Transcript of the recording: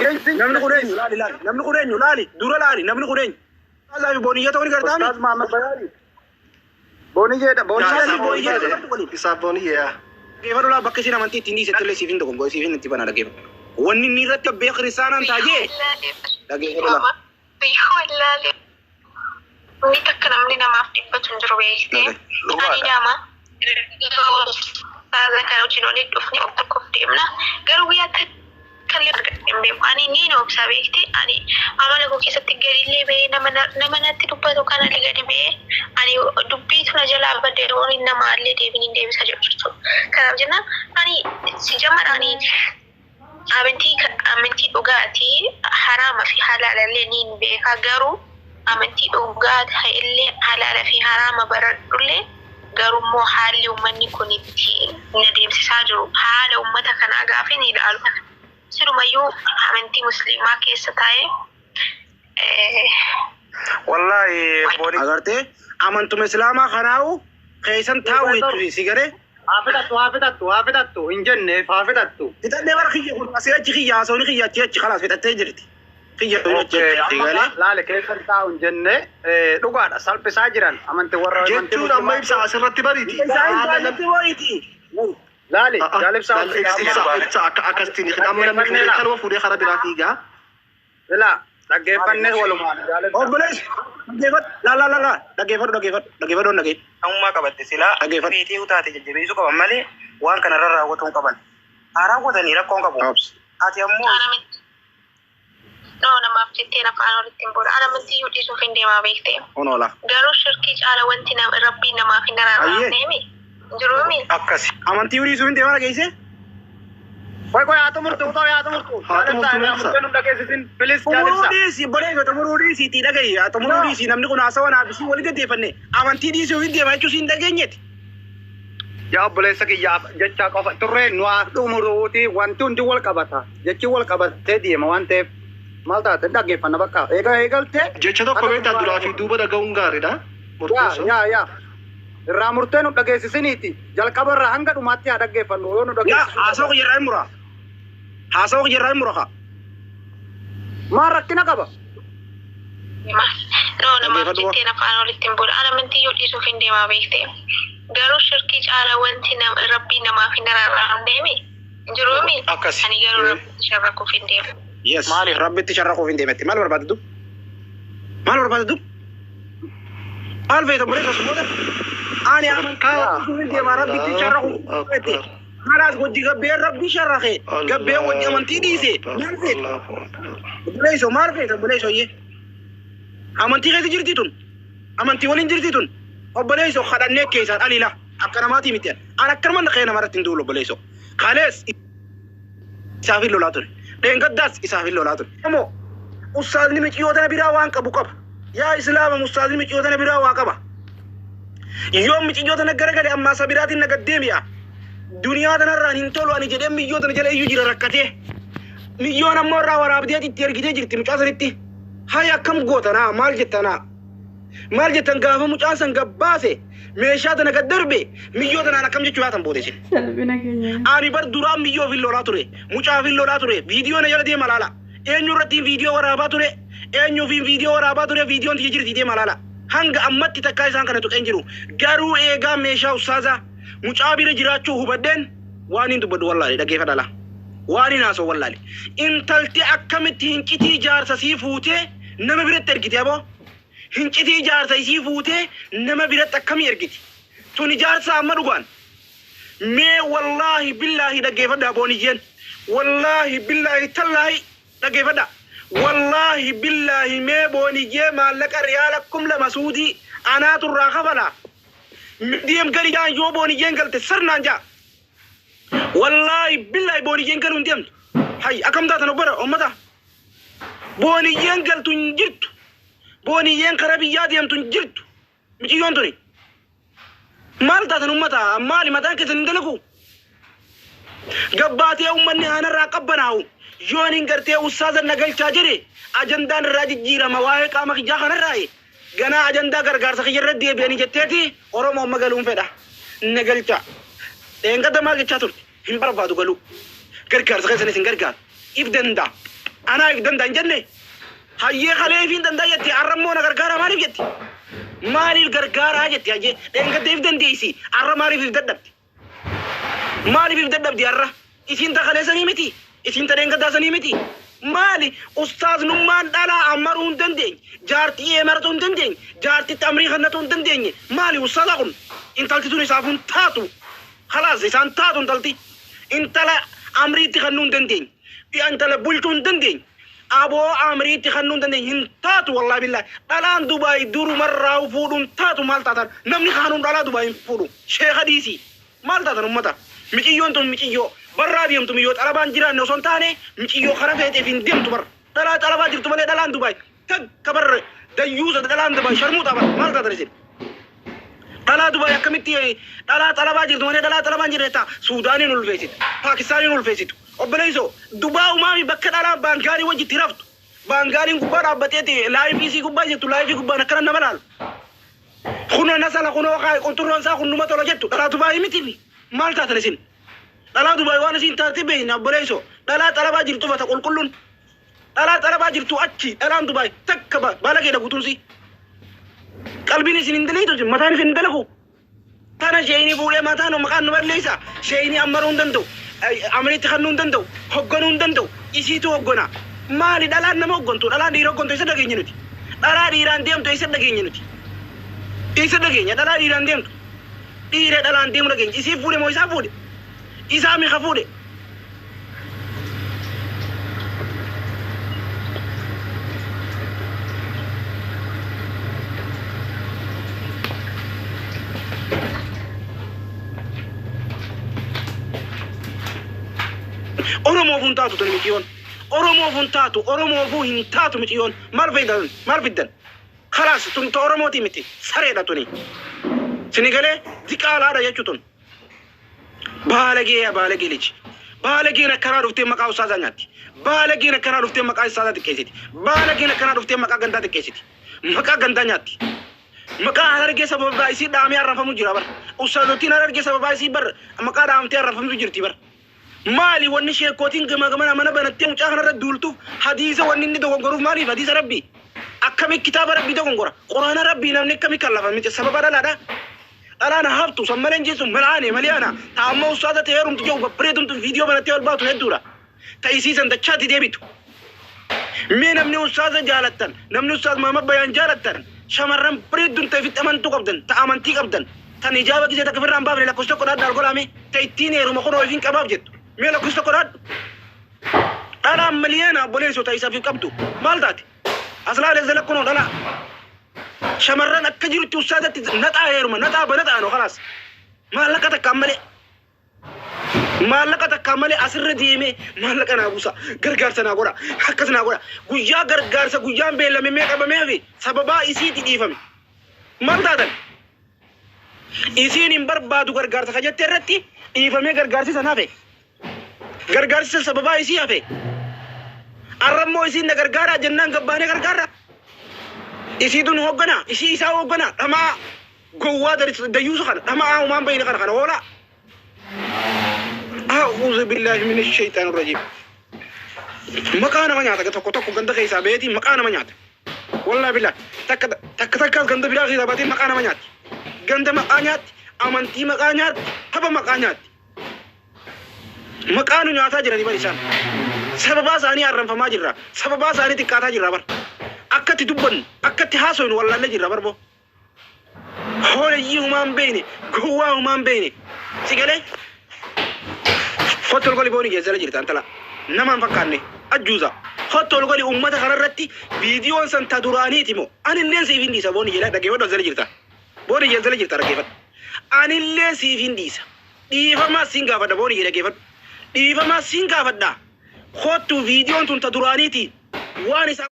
Namni kun eenyu? Laali, laali. Namni kun eenyu? Laali. Dura laali. Namni kun eenyu? Ustaazaa fi Booniyyaa ta'uu ni gartaami? Ustaaz Mahammad Bayaani. Booniyyeedha. Ustaazaa fi Booniyyee. Booniyyee ta'uu gartu waliin. Isaaf booniyyee. Dhaggeeffadhu laa, bakka isiin amantii ittiin dhiisetti illee siif hin dogongoe, siif hin itti bana, dhaggeeffadhu. Wanni inni irratti abbee kiristaanaan taajee dhaggeeffadhu laa. Wallaalee. Inni takka namni namaaf dhibbatu hin jiru beektee. Ani nama ustaaza kana wajjin waliin dhufne of tokkoof deemna. Garuu guyyaa takka illee argadhe hin beeku. Ani ni obsa beektee, ani amala koo keessatti gadillee bahee nama natti dubbatu kanallee gadi bahee ani dubbiitu na jalaa badde waliin namaallee deebiin hin deebisa jechuudha. Kanaaf jennaan ani si jamara ani amantii dhugaatii haraama fi halaalallee ni beeka, garuu amantii dhugaa ta'ellee halaala fi haraama baradhullee, garuu immoo haalli uummanni kun itti na deemsisaa jiru haala uummata kanaa gaafa ni ilaalu sirumayyuu amantii musliimaa keessa taa'ee Wallaahi booni. Agartee, amantuma islaamaa kanaa'u keessan taa'u jechuun si galee. Haa fixattu, haa fixattu, haa fixattu hin jenneef, haa fixattu. Fixannee bara, kiyya kun asii achi kiyya haasawni kiyya achi achi kalaas fixattee jirti. Kiyya kun achi achi si galee. Laale, keessan taa'u hin jenne, dhugaadha, salphisaa jiran amantii warra amantii Jechuun amma ibsa asirratti bariiti. Isaan taa'etti wayiiti. Laali, jaalibsaa. Ibsa, ibsa, akka akkasitiin amma namni fuudhee kanuma fuudhee karaa biraa fiigaa. Ilaa, dhaggeeffannee walumaan jaalibsaa. Obboleessi, dhaggeeffadhu, laa laa laa laa, dhaggeeffadhu, dhaggeeffadhu, dhaggeeffadhu, dhaggeeffadhu. Namummaa qabatte silaa Dhaggeeffadhu. feetee utaate jajjabeessuu qaban malee waan kanarra raawwatuu hin qaban. Haa raawwatanii, rakkoon qabu. Ati ammoo No, namaaf jetteen afaan walitti hin bu'u. Ani amantii iyyuu dhiisuuf hin deemaa beektee. Onoola. Garuu shirkii caala wanti rabbiin namaaf hin araarramneemi. Jiruumi. Akkasi. Amantii dhiisuuf hin deemaa, dhageessee? Qoy, qoy, haa xumurtu, qoy, haa xumurtu. Haa xumurtu, Jaalibsaa, ibsa. murtee nu dhageessisin. Please, Xumuruu jaalibsaa. dhiisi, obboleessa, xumuruu dhiisi, itti dhagahi. Xumuruu dhiisi, namni kun haasawa naaf isii walitti deddeeffanne. Amantii dhiisuuf hin deemaa jechuun siin dhageenyeeti. Yaa obboleessa kiyyaaf jecha qofa turre, nu haa xumuruuti, wanti hundi wal qabata. Jechi wal qabatee deema waan ta'eef maal taate, dhaggeeffanna bakka. Eega eegaltee. Jecha tokko beektaa, duraa fi duuba dhaga'uun gaariidha. Yaa Murteessu. Yaa yaa. Irraa murtee nu dhageessisiniiti. Jalqaba irraa hanga dhumaatti haa dhaggeeffannu yoo nu Yaa dhageessisu. haasawa kiyyarraa hin mura. Haasawa kiyyarraa hin mura kaa. Maal rakkina qaba? No, namaaf Dhaggeeffadhu. jetteen afaan walitti hin bu'u. Ani amantii iyyuu dhiisuuf hin deemaa beektee. Garuu shirkii caala wanti rabbiin namaaf hin araarramneemi. Jiruumi. Akkasi. Ani garuu rabbitti sharrakuuf hin deemu. Yes. Maaliif? Rabbitti sharraquuf hin deemetti. Maal barbaaddu? Maal barbaaddu? Maal feeta, obboleessa, sun booda? Ani amantii dhiisuuf hin deemaa, rabbitti sharraquuf hin deemetti. Kanaas hojii gabbeen rabbi sharraqe. Gabbeen hojii amantii dhiise. Maal feeta? Obboleessa, maal feeta, obboleessa, oyyee? Amantii keessa jirti tun. Amantii waliin jirti tun. Obboleessa, kadhannee keessaan alila. Akka namaatii miti. Ani akkanuma naqee namarratti hin duulu, obboleessa. Kalees isaaf hin lolaa ture. Dheengaddaas isaaf hin lolaa ture. Ammoo ustaazni miciyyoo tana biraa waan qabu qaba. Yaa islaama, ustaazni miciyyoo tana biraa waa qaba. Yoo miciyyoo tana garagale ammaa isa biraatiin na gaddeemi'a. Duniyaa tanarraan hin tolu ani jedhee miyyoo tana jala iyyuu jira rakkatee. Miyyoon ammoo irraa waraabdee itti ergitee jirti mucaa sanitti. Hay, akkam gootanaa, maal jettanaa? Maal jettan gaafa mucaan san gabbaase meeshaa tana gad darbe, miyyoo tanaan akkam jechuu yaatan booda isin? Salphina keenya. Ani bar duraan miyyoo fin lolaa ture. Mucaa fin lolaa ture. Viidiyoo na jala deema laala. Eenyu irratti viidiyoo waraabaa ture? Eenyuufin viidiyoo waraabaa ture? Viidiyoon tiyya jirti, deema laala. Hanga ammatti takkaa isaan kana tuqeen jiru. Garuu eegaa meeshaa ustaazaa mucaa bira jiraachuu hubadheen waan hin dubbadhu wallaale, dhaggeeffadha laa. Waan hin haasa'u wallaale. Intalti akkamitti hincitii jaarsa sii fuutee nama biratti ergite aboo? Hincitii jaarsa isii fuutee nama biratti akkamii ergiti? Tuni jaarsa amma dhugaan. Mee wallaahi billaahi dhaggeeffadhaa, booniyyeen. Wallaahi billaahi tallaahi dhaggeeffadhaa. Wallaahi billaahi, mee booniyyee, maallaqa riyaala 2000 suudii anaatu irraa kafala. Deem gadi jaan, yoo booniyyeen galte sirnaan jaa. Wallaahi billaahi booniyyeen galuu hin deemtu. Hay, akkam taatan obbara ummata? Booniyyeen galtu hin jirtu. Booniyyeen karaa biyyaa deemtu hin jirtu. Miciyyoon tuni. Maal taatan ummata? Maali, mataan keessan hin dalagu? Gabbaatee uummanni haanarraa qabbanaa'u. Yoon hin gartee ustaaza na galchaa jedhe ajandaan irraa jijjiirama waa'ee qaama kiyyaa kanarraayi. Ganaa ajandaa gargaarsa kiyya irra deebi'anii jetteeti Oromoo amma galuun fedha. Na galchaa. Dheengadda maal jechaa turte? Hin barbaadu galuu. Gargaarsa keessanis hin gargaaru. If danda'a. Anaaf danda'an jenne hayyee kaleefiin danda'a jetti arrammoo na gargaaraa maaliif jetti? Maaliif gargaaraa jetti hayyee dheengaddeef dandeessi arra maaliif if dadhabdi? Maaliif if dadhabdi arra? Isiin ta kaleessanii miti? Isiin ta dheengaddaasanii miti? Maali ustaaznummaan dhalaa ammaruu hin dandeenye jaartii eemaratuu hin dandeenye jaartitti amrii kennatuu hin dandeenye maali ustaaza kun intalti tun isaaf hin taatu khalaas isaan taatu intalti intala amriitti kennuu hin dandeenye intala bulchuu hin dandeenye aboo amriitti kennuu hin dandeenye hin taatu wallaahi billahi dhalaan Dubaay durumarraa fuudhuun taatu maal taatan namni kaanuun dhalaa Dubaay hin fuudhu sheeka dhiisii maal taatan ummata miciyyoon tun miciyyoo barraa deemtu miyyoo xalabaan jiraanne osoo hin taane miciyyoo kara feeteef hin deemtu barra dhalaa xalabaa jirtu malee dhalaan Dubaay takka barra dayyuusa dhalaan Dubaay sharmuuxa barra maal taatan isin dhalaa Dubaay akkamitti dhalaa xalabaa jirtu malee dhalaa xalabaan jirre ta'a Suudaaniin ulfeessitu Paakistaaniin ulfeessitu obboleessoo Dubaa umaami bakka dhalaa baangaalii wajjitti raftu baangaaliin gubbaa dhaabbateeti laayifii isii gubbaa jirtu laayifii gubbaan akkana nama laalu kunoo nasala kunoo kaay qunxurroon isaa kun numa tola jettu dhalaa Dubaay miti maal taatan isin dhalaa Dubaay waan isin taate beekna obboleessoo dhalaa xalabaa jirtu fata qulqulluun dhalaa xalabaa jirtu achi dhalaan Dubaay takka baala keedha guutuunsi qalbiin isin hin dalagitu mataan isin hin dalagu tana sheeyinii fuudhee mataan maqaan nu balleessa sheeyinii ammaruu hin danda'u amriitti kennuu hin danda'u hogganuu hin danda'u isiitu hoggana maali dhalaan nama hoggantu dhalaan dhiira hoggantu isa dhageenya nuti dhalaa dhiiraan deemtu isa dhageenya nuti isa dhageenya dhalaa dhiiraan deemtu dhiira dhalaan deemu dhageenya isii fuudhe moo isaa fuudhe isaa miqa fuudhe Oromoof hin taatu tun miciyyoon Oromoof hin taatu Oromoofuu hin taatu miciyyoon maal fayyadan maal fiddan khalaas tun ta Oromootii miti sareedha tuni sini galee diqaalaadha jechuu tun baalagee yaa baalagee liji baalageen akkanaa dhuftee maqaa ustaazaa nyaatti baalageen akkanaa dhuftee maqaa ustaazaa xiqqeessiti baalageen akkanaa dhuftee maqaa gandaa xiqqeessiti maqaa gandaa nyaatti maqaa Harargee sababa isii dhaamee arrafamu jira bar ustaazottiin Harargee sababa isii bar maqaa dhaamtee arrafamtu jirti bar maali wanni sheekootiin gama gamana mana banattee mucaa kanarra duultuuf hadiisa wanni inni dogongoruuf maaliif hadiisa rabbii akkami kitaaba rabbii dogongora quraana rabbii namni akkami kallafa miti sababa dhalaadha dhalaan haftu san malee hin jeessu malaane maliyaana ta amma ustaaza ta'ee heerumtu jiru babbareedumtu viidiyoo banattee ol baatu hedduudha ta isiisan dachaatti deebitu mee namni ustaaza jaalattan namni ustaaz Maamad Bayaan jaalattan shamarran bareedduun ta'e ofitti amantuu qabdan ta amantii qabdan tan ijaaba gisee takka ofirraa hin baafne lakkoofsa tokko dhaadhu algolaame ta ittiin heeruma kunoo ofiin qabaaf jettu mee lakkoofsa tokko dhaadhu dhalaan miliyoona obboleessoo ta isaaf qabdu maal taate aslaalee zala kunoo dhalaa shamarran akka jirutti ustaazatti naxaa heeruma naxaa banaxaa no khalaas maallaqa takkaan malee maallaqa takkaan malee asirra deemee maallaqa naa buusa gargaarsa naa godha akkas naa godha guyyaa gargaarsa guyyaan beellame mee qabamee fi sababaa isiiti dhiifame maal taatan isiin hin barbaadu gargaarsa ka jette irratti dhiifamee gargaarsi san hafe gargaarsi san sababaa isii hafe arrammoo isiin na gargaaraa jennaan gabbaanee gargaarra isiitu nu hoogganaa isii isaa hoogganaa dhamaa gowwaa dayyuusa kana dhamaa uumaan bayne kana kana hoolaa أعوذ بالله من الشيطان الرجيم مكان ما نياتا tokko tokko ganda keessaa beetii maqaa nama nyaata wallahi billah takka takka takkaas ganda biraa keessaa baatee maqaa nama nyaatti ganda maqaa nyaatti amantii maqaa nyaatti tapha maqaa nyaatti maqaa nu nyaataa jiranii bar isaan sababaa isaanii arranfamaa jirra sababaa isaanii xiqqaataa jirra bar akkatti dubbannu akkatti haasofnu wallaallee jirra bar boo hooleyyii humaan beeyne gowwaa humaan beeyne si galee Hottol goli booni geessala jirta antala namaan fakkaanne ajjuusa hottol goli ummata kanarratti viidiyoon san ta duraaniiti moo anilleen siif hin dhiisa booni jedha dhaggeeffadhu as jala jirta booni jala jirta dhaggeeffadhu anillee siif hin dhiisa dhiifamaa siin gaafadha booni jedha dhaggeeffadhu dhiifamaa siin gaafadha hottu viidiyoon tun ta duraaniiti waan isaa